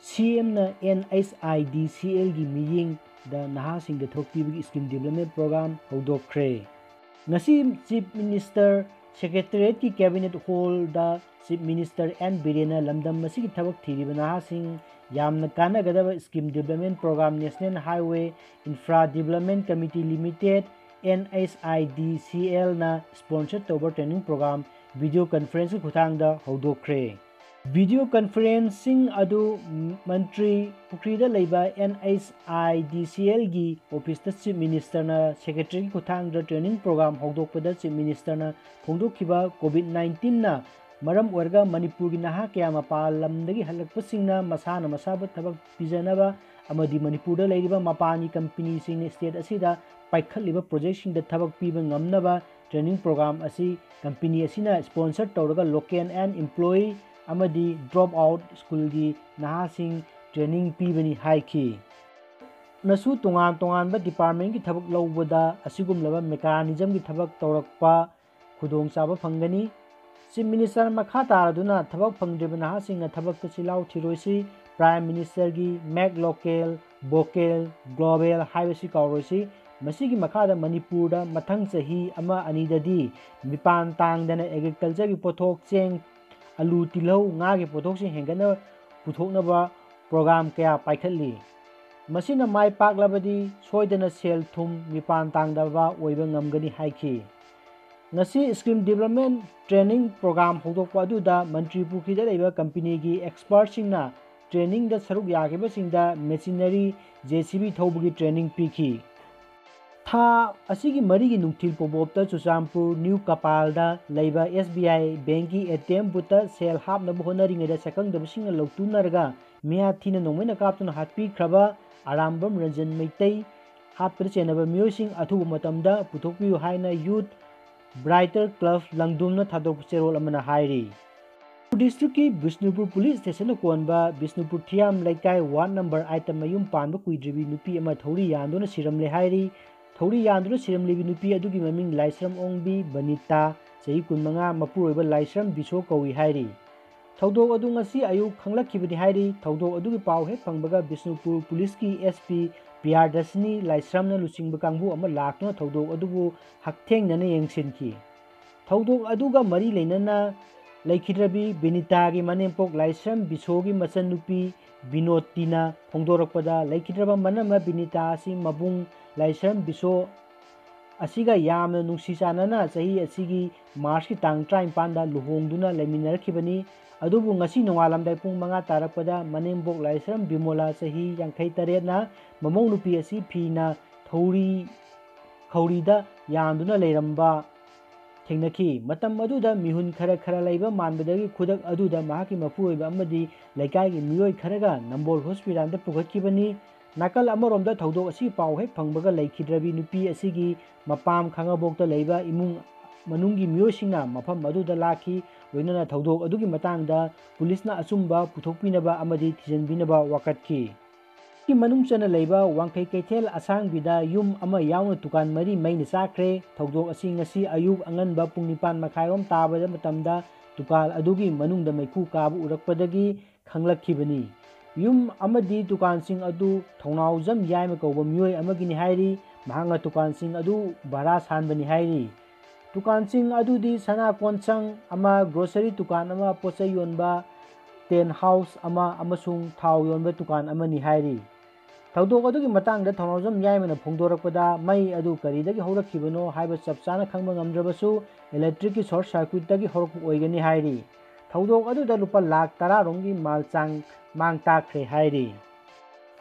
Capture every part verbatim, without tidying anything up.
ꯁꯤ ꯑꯦꯝꯅ and H I D ꯁꯤ ꯑꯦꯜꯒꯤ ꯃꯤꯠꯌꯦꯡꯗ ꯅꯍꯥꯁꯤꯡꯗ ꯊꯕꯛ ꯄꯤꯕꯒꯤ ꯁ꯭ꯀꯤꯝ ꯗꯤꯕ꯭ꯂꯞꯃꯦꯟ ꯄ꯭ꯔꯣꯒ꯭ꯔꯥꯝ ꯍꯧꯗꯣꯛꯈ꯭ꯔꯦ꯫ ꯉꯁꯤ ꯆꯤꯐ ꯃꯤꯅꯤꯁꯇꯔ ꯁꯦꯀ꯭ꯔꯦꯇꯔꯤꯌꯦꯠꯀꯤ cabinet hall chief minister N ꯕꯤꯔꯦꯟꯅ ꯂꯝꯗꯝ ꯑꯁꯤꯒꯤ ꯊꯕꯛ ꯊꯤꯔꯤꯕ ꯅꯍꯥꯁꯤꯡ ꯌꯥꯝꯅ ꯀꯥꯟꯅꯒꯗꯕ scheme development programme national highway infra development committee limited, N H I D C ꯑꯦꯜꯅ ꯁ꯭ꯄꯣꯟꯁꯔ ꯇꯧꯕ ꯇ꯭ꯔꯦꯅꯤꯡ ꯄ꯭ꯔꯣꯒ꯭ꯔꯥꯝ ꯚꯤꯗꯤꯑꯣ ꯀꯟꯐꯔꯦꯟꯁꯀꯤ ꯈꯨꯠꯊꯥꯡꯗ ꯍꯧꯗꯣꯛꯈ꯭ꯔꯦ꯫ ꯚꯤꯗꯤꯑꯣ ꯀꯟꯐꯔꯦꯟꯁꯤꯡ ꯑꯗꯨ ꯃꯟꯇ꯭ꯔꯤ ꯄꯨꯈ꯭ꯔꯤꯗ ꯂꯩꯕ ꯑꯦꯟ ꯑꯩꯆ ꯑꯥꯏ ꯗꯤ ꯁꯤ ꯑꯦꯜꯒꯤ ꯑꯣꯐꯤꯁꯇ ꯆꯤꯐ ꯃꯤꯅꯤꯁꯇꯔꯅ ꯁꯦꯀ꯭ꯔꯦꯇꯔꯤꯒꯤ ꯈꯨꯠꯊꯥꯡꯗ ꯇ꯭ꯔꯦꯅꯤꯡ ꯄ꯭ꯔꯣꯒ꯭ꯔꯥꯝ ꯍꯧꯗꯣꯛꯄꯗ ꯆꯤꯐ ꯃꯤꯅꯤꯁꯇꯔꯅ ꯐꯣꯡꯗꯣꯛꯈꯤꯕ ꯀꯣꯚꯤꯗ ꯅꯥꯏꯟꯇꯤꯟꯅ ꯃꯔꯝ ꯑꯣꯏꯔꯒ ꯃꯅꯤꯄꯨꯔꯒꯤ ꯅꯍꯥ ꯀꯌꯥ ꯃꯄꯥꯟ ꯂꯝꯗꯒꯤ ꯍꯜꯂꯛꯄꯁꯤꯡꯅ ꯃꯁꯥꯅ ꯃꯁꯥꯕꯨ ꯊꯕꯛ ꯄꯤꯖꯅꯕ ꯑꯃꯗꯤ ꯃꯅꯤꯄꯨꯔꯗ ꯂꯩꯔꯤꯕ ꯃꯄꯥꯟꯒꯤ ꯀꯝꯄꯅꯤꯁꯤꯡꯅ ꯁ꯭ꯇꯦꯠ ꯑꯁꯤꯗ ꯄꯥꯏꯈꯠꯂꯤꯕ ꯄ꯭ꯔꯣꯖꯦꯛꯁꯤꯡꯗ ꯊꯕꯛ ꯄꯤꯕ ꯉꯝꯅꯕ ꯇ꯭ꯔꯦꯅꯤꯡ ꯄ꯭ꯔꯣꯒ꯭ꯔꯥꯝ ꯑꯁꯤ ꯀꯝꯄꯅꯤ ꯑꯁꯤꯅ ꯁ꯭ꯄꯣꯟꯁꯔ ꯇꯧꯔꯒ ꯂꯣꯀꯦꯜ ꯑꯦꯟ ꯏꯝꯄ꯭ꯂꯣꯌꯤ ꯑꯃꯗꯤ ꯗ꯭ꯔꯣꯞ ꯑꯥꯎꯠ ꯁ꯭ꯀꯨꯜꯒꯤ ꯅꯍꯥꯁꯤꯡ ꯇ꯭ꯔꯦꯅꯤꯡ ꯄꯤꯕꯅꯤ ꯍꯥꯏꯈꯤ꯫ ꯅꯁꯨ ꯇꯣꯉꯥꯟ ꯇꯣꯉꯥꯟꯕ ꯗꯤꯄꯥꯔꯠꯃꯦꯟꯒꯤ ꯊꯕꯛ ꯂꯧꯕꯗ ꯑꯁꯤꯒꯨꯝꯂꯕ ꯃꯦꯀꯥꯅꯤꯖꯝꯒꯤ ꯊꯕꯛ ꯇꯧꯔꯛꯄ ꯈꯨꯗꯣꯡꯆꯥꯕ ꯐꯪꯒꯅꯤ꯫ ꯆꯤꯐ ꯃꯤꯅꯤꯁꯇꯔ ꯃꯈꯥ ꯇꯥꯔꯗꯨꯅ ꯊꯕꯛ ꯐꯪꯗ꯭ꯔꯤꯕ ꯅꯍꯥꯁꯤꯡꯅ ꯊꯕꯛꯇ ꯆꯤꯜꯍꯥꯎ ꯊꯤꯔꯣꯏꯁꯤ, ꯄ꯭ꯔꯥꯏꯝ ꯃꯤꯅꯤꯁꯇꯔꯒꯤ ꯃꯦꯛ ꯂꯣꯀꯦꯜ, ꯚꯣꯀꯦꯜ, ꯒ꯭ꯂꯣꯕꯦꯜ ꯍꯥꯏꯕꯁꯤ ꯀꯥꯎꯔꯣꯏꯁꯤ꯫ ꯃꯁꯤꯒꯤ ꯃꯈꯥꯗ ꯃꯅꯤꯄꯨꯔꯗ ꯃꯊꯪ ꯆꯍꯤ ꯑꯃ ꯑꯅꯤꯗꯗꯤ ꯃꯤꯄꯥꯟ ꯇꯥꯡꯗꯅ ꯑꯦꯒ꯭ꯔꯤꯀꯜꯆꯔꯒꯤ ꯄꯣꯠꯊꯣꯛ, ꯆꯦꯡ, ꯑꯂꯨ, ꯇꯤꯜꯍꯧ, ꯉꯥꯒꯤ ꯄꯣꯠꯊꯣꯛꯁꯤꯡ ꯍꯦꯟꯒꯠꯅ ꯄꯨꯊꯣꯛꯅꯕ ꯄ꯭ꯔꯣꯒ꯭ꯔꯥꯝ ꯀꯌꯥ ꯄꯥꯏꯈꯠꯂꯤ꯫ ꯃꯁꯤꯅ ꯃꯥꯏ ꯄꯥꯛꯂꯕꯗꯤ ꯁꯣꯏꯗꯅ ꯁꯦꯜ ꯊꯨꯝ ꯃꯤꯄꯥꯟ ꯇꯥꯡꯗꯕ ꯑꯣꯏꯕ ꯉꯝꯒꯅꯤ ꯍꯥꯏꯈꯤ꯫ ꯉꯁꯤ ꯁ꯭ꯀꯤꯝ ꯗꯤꯕ꯭ꯂꯞꯃꯦꯟ ꯇ꯭ꯔꯦꯅꯤꯡ ꯄ꯭ꯔꯣꯒ꯭ꯔꯥꯝ ꯍꯧꯗꯣꯛꯄ ꯑꯗꯨꯗ ꯃꯟꯇ꯭ꯔꯤ ꯄꯨꯈ꯭ꯔꯤꯗ ꯂꯩꯕ ꯀꯝꯄꯅꯤꯒꯤ ꯑꯦꯛꯁꯄꯔꯠꯁꯤꯡꯅ ꯇ꯭ꯔꯦꯅꯤꯡꯗ ꯁꯔꯨꯛ ꯌꯥꯈꯤꯕꯁꯤꯡꯗ ꯃꯦꯆꯤꯅꯔꯤ ꯖꯦ ꯁꯤ ꯕꯤ ꯊꯧꯕꯒꯤ ꯇ꯭ꯔꯦꯅꯤꯡ ꯄꯤꯈꯤ꯫ ꯊꯥ ꯑꯁꯤꯒꯤ ꯃꯔꯤꯒꯤ ꯅꯨꯡꯊꯤꯜ ꯄꯣꯕꯣꯞꯇ ꯆꯨꯔꯆꯥꯟꯄꯨꯔ ꯅ꯭ꯌꯨ ꯀꯄꯥꯜꯗ ꯂꯩꯕ ꯑꯦꯁ ꯕꯤ ꯑꯥꯏ ꯕꯦꯡꯀꯤ ꯑꯦ ꯇꯤ ꯑꯦꯝ ꯕꯨꯠꯇ ꯁꯦꯜ ꯍꯥꯞꯅꯕ ꯍꯣꯠꯅꯔꯤꯉꯩꯗ ꯁꯛꯈꯪꯗꯕꯁꯤꯡꯅ ꯂꯧꯇꯨꯅꯔꯒ ꯃꯤꯌꯥꯊꯤꯅ ꯅꯣꯡꯃꯩꯅ ꯀꯥꯞꯇꯨꯅ ꯍꯥꯠꯄꯤꯈ꯭ꯔꯕ ꯑꯔꯥꯝꯕꯝ ꯔꯟꯖꯟ ꯃꯩꯇꯩ ꯍꯥꯠꯄꯗ ꯆꯦꯟꯅꯕ ꯃꯤꯑꯣꯏꯁꯤꯡ ꯑꯊꯨꯕ ꯃꯇꯝꯗ ꯄꯨꯊꯣꯛꯄꯤꯌꯨ ꯍꯥꯏꯅ ꯌꯨꯠ ꯕ꯭ꯔꯥꯏꯇꯔ ꯀ꯭ꯂꯕ ꯂꯪꯗꯨꯝꯅ ꯊꯥꯗꯣꯛꯄ ꯆꯦꯔꯣꯜ ꯑꯃꯅ ꯍꯥꯏꯔꯤ꯫ ꯗꯤꯁꯇ꯭ꯔꯤꯛꯀꯤ ꯕꯤꯁꯅꯨꯄꯨꯔ ꯄꯨꯂꯤꯁ ꯁ꯭ꯇꯦꯁꯟꯅ ꯀꯣꯟꯕ ꯕꯤꯁꯅꯨꯄꯨꯔ ꯊꯤꯌꯥꯝ ꯂꯩꯀꯥꯏ ꯋꯥꯔꯗ ꯅꯝꯕꯔ ꯑꯥꯏꯠꯇ ꯃꯌꯨꯝ ꯄꯥꯟꯕ ꯀꯨꯏꯗ꯭ꯔꯤꯕꯤ ꯅꯨꯄꯤ ꯑꯃ ꯊꯧꯔꯤ ꯌꯥꯟꯗꯨꯅ ꯁꯤꯔꯝꯂꯦ ꯍꯥꯏꯔꯤ꯫ ꯊꯧꯔꯤ ꯌꯥꯟꯗꯨꯅ ꯁꯤꯔꯝꯂꯤꯕꯤ ꯅꯨꯄꯤ ꯑꯗꯨꯒꯤ ꯃꯃꯤꯡ ꯂꯥꯏꯁ꯭ꯔꯝ ꯑꯣꯡꯕꯤ ꯕꯅꯤꯇꯥ, ꯆꯍꯤ ꯀꯨꯟꯃꯉꯥ, ꯃꯄꯨꯔꯣꯏꯕ ꯂꯥꯏꯁ꯭ꯔꯝ ꯕꯤꯁꯣ ꯀꯧꯏ ꯍꯥꯏꯔꯤ꯫ ꯊꯧꯗꯣꯛ ꯑꯗꯨ ꯉꯁꯤ ꯑꯌꯨꯛ ꯈꯪꯂꯛꯈꯤꯕꯅꯤ ꯍꯥꯏꯔꯤ꯫ ꯊꯧꯗꯣꯛ ꯑꯗꯨꯒꯤ ꯄꯥꯎ ꯍꯦꯛ ꯐꯪꯕꯒ ꯕꯤꯁꯅꯨꯄꯨꯔ ꯄꯨꯂꯤꯁꯀꯤ SP ꯄ꯭ꯔꯤꯌꯥꯗꯔꯁꯤꯅꯤ ꯂꯥꯏꯁ꯭ꯔꯝꯅ ꯂꯨꯆꯤꯡꯕ ꯀꯥꯡꯕꯨ ꯑꯃ ꯂꯥꯛꯇꯨꯅ ꯊꯧꯗꯣꯛ ꯑꯗꯨꯕꯨ ꯍꯛꯊꯦꯡꯅꯅ ꯌꯦꯡꯁꯤꯟꯈꯤ꯫ ꯊꯧꯗꯣꯛ ꯑꯗꯨꯒ ꯃꯔꯤ ꯂꯩꯅꯅ ꯂꯩꯈꯤꯗ꯭ꯔꯕꯤ ꯕꯤꯅꯤꯇꯥꯒꯤ ꯃꯅꯦꯝꯄꯣꯛ ꯂꯥꯏꯁ꯭ꯔꯝ ꯕꯤꯁꯣꯒꯤ ꯃꯆꯟꯅꯨꯄꯤ ꯕꯤꯅꯣꯇꯤꯅ ꯐꯣꯡꯗꯣꯔꯛꯄꯗ, ꯂꯩꯈꯤꯗ꯭ꯔꯕ ꯃꯅꯝꯃ ꯕꯤꯅꯤꯇꯥ ꯑꯁꯤ ꯃꯕꯨꯡ ꯂꯥꯏꯁ꯭ꯔꯝ ꯕꯤꯁꯣ ꯑꯁꯤꯒ ꯌꯥꯝꯅ ꯅꯨꯡꯁꯤ ꯆꯥꯟꯅꯅ ꯆꯍꯤ ꯑꯁꯤꯒꯤ ꯃꯥꯔꯆꯀꯤ ꯇꯥꯡ ꯇꯔꯥꯅꯤꯄꯥꯟꯗ ꯂꯨꯍꯣꯡꯗꯨꯅ ꯂꯩꯃꯤꯟꯅꯔꯛꯈꯤꯕꯅꯤ꯫ ꯑꯗꯨꯕꯨ ꯉꯁꯤ ꯅꯣꯡꯉꯥꯜꯂꯝꯗꯥꯏ ꯄꯨꯡ ꯃꯉꯥ ꯇꯥꯔꯛꯄꯗ ꯃꯅꯦꯝꯕꯣꯛ ꯂꯥꯏꯁ꯭ꯔꯝ ꯕꯤꯃꯣꯂꯥ ꯆꯍꯤ ꯌꯥꯡꯈꯩ ꯇꯔꯦꯠꯅ ꯃꯃꯧ ꯅꯨꯄꯤ ꯑꯁꯤ ꯐꯤꯅ ꯊꯧꯔꯤ ꯈꯧꯔꯤꯗ ꯌꯥꯟꯗꯨꯅ ꯂꯩꯔꯝꯕ ꯊꯦꯡꯅꯈꯤ꯫ ꯃꯇꯝ ꯑꯗꯨꯗ ꯃꯤꯍꯨꯟ ꯈꯔ ꯈꯔ ꯂꯩꯕ ꯃꯥꯟꯕꯗꯒꯤ ꯈꯨꯗꯛ ꯑꯗꯨꯗ ꯃꯍꯥꯛꯀꯤ ꯃꯄꯨꯔꯣꯏꯕ ꯑꯃꯗꯤ ꯂꯩꯀꯥꯏꯒꯤ ꯃꯤꯑꯣꯏ ꯈꯔꯒ ꯅꯝꯕꯣꯜ ꯍꯣꯁꯄꯤꯇꯥꯜꯗ ꯄꯨꯈꯠꯈꯤꯕꯅꯤ꯫ ꯅꯥꯀꯜ ꯑꯃꯔꯣꯝꯗ ꯊꯧꯗꯣꯛ ꯑꯁꯤ ꯄꯥꯎ ꯍꯦꯛ ꯐꯪꯕꯒ ꯂꯩꯈꯤꯗ꯭ꯔꯕꯤ ꯅꯨꯄꯤ ꯑꯁꯤꯒꯤ ꯃꯄꯥꯝ ꯈꯥꯉꯕꯣꯛꯇ ꯂꯩꯕ ꯏꯃꯨꯡ ꯃꯅꯨꯡꯒꯤ ꯃꯤꯑꯣꯏꯁꯤꯡꯅ ꯃꯐꯝ ꯑꯗꯨꯗ ꯂꯥꯛꯈꯤ꯫ ꯂꯣꯏꯅꯅ ꯊꯧꯗꯣꯛ ꯑꯗꯨꯒꯤ ꯃꯇꯥꯡꯗ ꯄꯨꯂꯤꯁꯅ ꯑꯆꯨꯝꯕ ꯄꯨꯊꯣꯛꯄꯤꯅꯕ ꯑꯃꯗꯤ ꯊꯤꯖꯤꯟꯕꯤꯅꯕ ꯋꯥꯀꯠꯈꯤ꯫ ꯒꯤ ꯃꯅꯨꯡ ꯆꯟꯅ ꯂꯩꯕ ꯋꯥꯡꯈꯩ ꯀꯩꯊꯦꯜ ꯑꯁꯥꯡꯕꯤꯗ ꯌꯨꯝ ꯑꯃ ꯌꯥꯎꯅ ꯗꯨꯀꯥꯟ ꯃꯔꯤ ꯃꯩꯅ ꯆꯥꯛꯈ꯭ꯔꯦ꯫ ꯊꯧꯗꯣꯛ ꯑꯁꯤ ꯉꯁꯤ ꯑꯌꯨꯛ ꯑꯉꯟꯕ ꯄꯨꯡ ꯅꯤꯄꯥꯟ ꯃꯈꯥꯏꯔꯣꯝ ꯇꯥꯕꯗ ꯃꯇꯝꯗ ꯗꯨꯀꯥꯟ ꯑꯗꯨꯒꯤ ꯃꯅꯨꯡꯗ ꯃꯩꯈꯨ ꯀꯥꯕ ꯎꯔꯛꯄꯗꯒꯤ ꯈꯪꯂꯛꯈꯤꯕꯅꯤ꯫ ꯌꯨꯝ ꯑꯃꯗꯤ ꯗꯨꯀꯥꯟꯁꯤꯡ ꯑꯗꯨ ꯊꯧꯅꯥꯎꯖꯝ ꯌꯥꯏꯃ ꯀꯧꯕ ꯃꯤꯑꯣꯏ ꯑꯃꯒꯤꯅꯤ ꯍꯥꯏꯔꯤ꯫ ꯃꯍꯥꯛꯅ ꯗꯨꯀꯥꯟꯁꯤꯡ ꯑꯗꯨ ꯚꯔꯥ ꯁꯥꯟꯕꯅꯤ ꯍꯥꯏꯔꯤ꯫ ꯗꯨꯀꯥꯟꯁꯤꯡ ꯑꯗꯨꯗꯤ ꯁꯅꯥ ꯀꯣꯟꯁꯪ ꯑꯃ, ꯒ꯭ꯔꯣꯁꯔꯤ ꯗꯨꯀꯥꯟ ꯑꯃ, ꯄꯣꯠꯆꯩ ꯌꯣꯟꯕ ꯇꯦꯟ ꯍꯥꯎꯁ ꯑꯃ ꯑꯃꯁꯨꯡ ꯊꯥꯎ ꯌꯣꯟꯕ ꯗꯨꯀꯥꯟ ꯑꯃꯅꯤ ꯍꯥꯏꯔꯤ꯫ ꯊꯧꯗꯣꯛ ꯑꯗꯨꯒꯤ ꯃꯇꯥꯡꯗ ꯊꯧꯅꯥꯎꯖꯝ ꯌꯥꯏꯃꯅ ꯐꯣꯡꯗꯣꯔꯛꯄꯗ, ꯃꯩ ꯑꯗꯨ ꯀꯔꯤꯗꯒꯤ ꯍꯧꯔꯛꯈꯤꯕꯅꯣ ꯍꯥꯏꯕ ꯆꯞ ꯆꯥꯅ ꯈꯪꯕ ꯉꯝꯗ꯭ꯔꯕꯁꯨ, ꯏꯂꯦꯛꯇ꯭ꯔꯤꯛꯀꯤ ꯁꯣꯔꯠ ꯁꯔꯀ꯭ꯌꯨꯠꯇꯒꯤ ꯍꯧꯔꯛꯄ ꯑꯣꯏꯒꯅꯤ ꯍꯥꯏꯔꯤ꯫ ꯊꯧꯗꯣꯛ ꯑꯗꯨꯗ ꯂꯨꯄꯥ ꯂꯥꯈ ꯇꯔꯥ ꯔꯣꯝꯒꯤ ꯃꯥꯜ ꯆꯥꯡ ꯃꯥꯡ ꯇꯥꯛꯈ꯭ꯔꯦ ꯍꯥꯏꯔꯤ꯫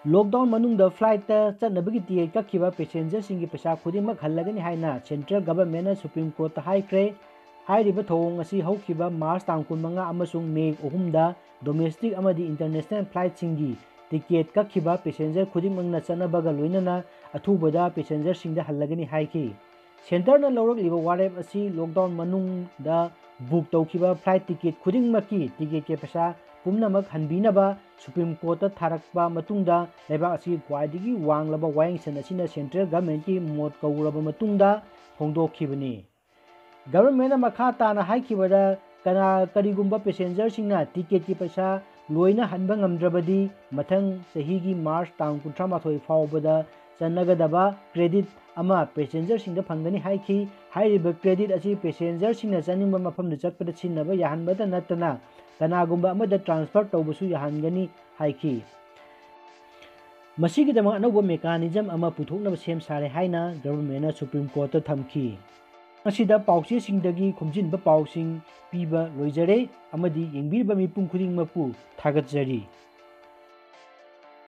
ꯂꯣꯛꯗꯥꯎꯟ ꯃꯅꯨꯡꯗ ꯐ꯭ꯂꯥꯏꯠꯇ ꯆꯠꯅꯕꯒꯤ ꯇꯤꯀꯦꯠ ꯀꯛꯈꯤꯕ ꯄꯦꯁꯦꯟꯖꯔꯁꯤꯡꯒꯤ ꯄꯩꯁꯥ ꯈꯨꯗꯤꯡꯃꯛ ꯍꯜꯂꯒꯅꯤ ꯍꯥꯏꯅ ꯁꯦꯟꯇ꯭ꯔꯦꯜ ꯒꯚꯔꯟꯃꯦꯟꯠꯅ ꯁꯨꯄ꯭ꯔꯤꯝ ꯀꯣꯔꯠꯇ ꯍꯥꯏꯈ꯭ꯔꯦ꯫ ꯍꯥꯏꯔꯤꯕ ꯊꯧꯑꯣꯡ ꯑꯁꯤ ꯍꯧꯈꯤꯕ ꯃꯥꯔꯆ ꯇꯥꯡ ꯀꯨꯟꯃꯉꯥ ꯑꯃꯁꯨꯡ ꯃꯦ ꯑꯍꯨꯝꯗ ꯗꯣꯃꯦꯁꯇꯤꯛ ꯑꯃꯗꯤ ꯏꯟꯇꯔꯅꯦꯁꯅꯦꯜ ꯐ꯭ꯂꯥꯏꯠꯁꯤꯡꯒꯤ ꯇꯤꯀꯦꯠ ꯀꯛꯈꯤꯕ ꯄꯦꯁꯦꯟꯖꯔ ꯈꯨꯗꯤꯡꯃꯛꯅ ꯆꯠꯅꯕꯒ ꯂꯣꯏꯅꯅ ꯑꯊꯨꯕꯗ ꯄꯦꯁꯦꯟꯖꯔꯁꯤꯡꯗ ꯍꯜꯂꯒꯅꯤ ꯍꯥꯏꯈꯤ꯫ ꯁꯦꯟꯇꯔꯅ ꯂꯧꯔꯛꯂꯤꯕ ꯋꯥꯔꯦꯞ ꯑꯁꯤ ꯂꯣꯛꯗꯥꯎꯟ ꯃꯅꯨꯡꯗ ꯕꯨꯛ ꯇꯧꯈꯤꯕ ꯐ꯭ꯂꯥꯏꯠ ꯇꯤꯀꯦꯠ ꯈꯨꯗꯤꯡꯃꯛꯀꯤ ꯇꯤꯀꯦꯠꯀꯤ ꯄꯩꯁꯥ ꯄꯨꯝꯅꯃꯛ ꯍꯟꯕꯤꯅꯕ ꯁꯨꯄ꯭ꯔꯤꯝ ꯀꯣꯔꯠꯇ ꯊꯥꯔꯛꯄ ꯃꯇꯨꯡꯗ ꯂꯩꯕꯥꯛ ꯑꯁꯤꯒꯤ ꯈ꯭ꯋꯥꯏꯗꯒꯤ ꯋꯥꯡꯂꯕ ꯋꯥꯌꯦꯡꯁꯪ ꯑꯁꯤꯅ ꯁꯦꯟꯇ꯭ꯔꯦꯜ ꯒꯚꯔꯟꯃꯦꯟꯠꯀꯤ ꯃꯣꯠ ꯀꯧꯔꯕ ꯃꯇꯨꯡꯗ ꯐꯣꯡꯗꯣꯛꯈꯤꯕꯅꯤ꯫ ꯒꯚꯔꯟꯃꯦꯟꯠꯅ ꯃꯈꯥ ꯇꯥꯅ ꯍꯥꯏꯈꯤꯕꯗ, ꯀꯅꯥ ꯀꯔꯤꯒꯨꯝꯕ ꯄꯦꯁꯦꯟꯖꯔꯁꯤꯡꯅ ꯇꯤꯀꯦꯠꯀꯤ ꯄꯩꯁꯥ ꯂꯣꯏꯅ ꯍꯟꯕ ꯉꯝꯗ꯭ꯔꯕꯗꯤ ꯃꯊꯪ ꯆꯍꯤꯒꯤ ꯃꯥꯔꯆ ꯇꯥꯡ ꯀꯨꯟꯊ꯭ꯔꯥ ꯃꯥꯊꯣꯏ ꯐꯥꯎꯕꯗ ꯆꯠꯅꯒꯗꯕ ꯀ꯭ꯔꯦꯗꯤꯠ ꯑꯃ ꯄꯦꯁꯦꯟꯖꯔꯁꯤꯡꯗ ꯐꯪꯒꯅꯤ ꯍꯥꯏꯈꯤ꯫ ꯍꯥꯏꯔꯤꯕ ꯀ꯭ꯔꯦꯗꯤꯠ ꯑꯁꯤ ꯄꯦꯁꯦꯟꯖꯔꯁꯤꯡꯅ ꯆꯠꯅꯤꯡꯕ ꯃꯐꯝꯗ ꯆꯠꯄꯗ ꯁꯤꯖꯤꯟꯅꯕ ꯌꯥꯍꯟꯕꯇ ꯅꯠꯇꯅ ꯀꯅꯥꯒꯨꯝꯕ ꯑꯃꯗ ꯇ꯭ꯔꯥꯟꯁꯐꯔ ꯇꯧꯕꯁꯨ ꯌꯥꯍꯟꯒꯅꯤ ꯍꯥꯏꯈꯤ꯫ ꯃꯁꯤꯒꯤꯗꯃꯛ ꯑꯅꯧꯕ ꯃꯦꯀꯥꯅꯤꯖꯝ ꯑꯃ ꯄꯨꯊꯣꯛꯅꯕ ꯁꯦꯝ ꯁꯥꯔꯦ ꯍꯥꯏꯅ ꯒꯚꯔꯟꯃꯦꯟꯅ ꯁꯨꯄ꯭ꯔꯤꯝ ꯀꯣꯔꯠꯇ ꯊꯝꯈꯤ꯫ ꯃꯁꯤꯗ ꯄꯥꯎꯆꯦꯁꯤꯡꯗꯒꯤ ꯈꯣꯝꯖꯤꯟꯕ ꯄꯥꯎꯁꯤꯡ ꯄꯤꯕ ꯂꯣꯏꯖꯔꯦ ꯑꯃꯗꯤ ꯌꯦꯡꯕꯤꯔꯤꯕ ꯃꯤꯄꯨꯝ ꯈꯨꯗꯤꯡꯃꯛꯄꯨ ꯊꯥꯒꯠꯆꯔꯤ꯫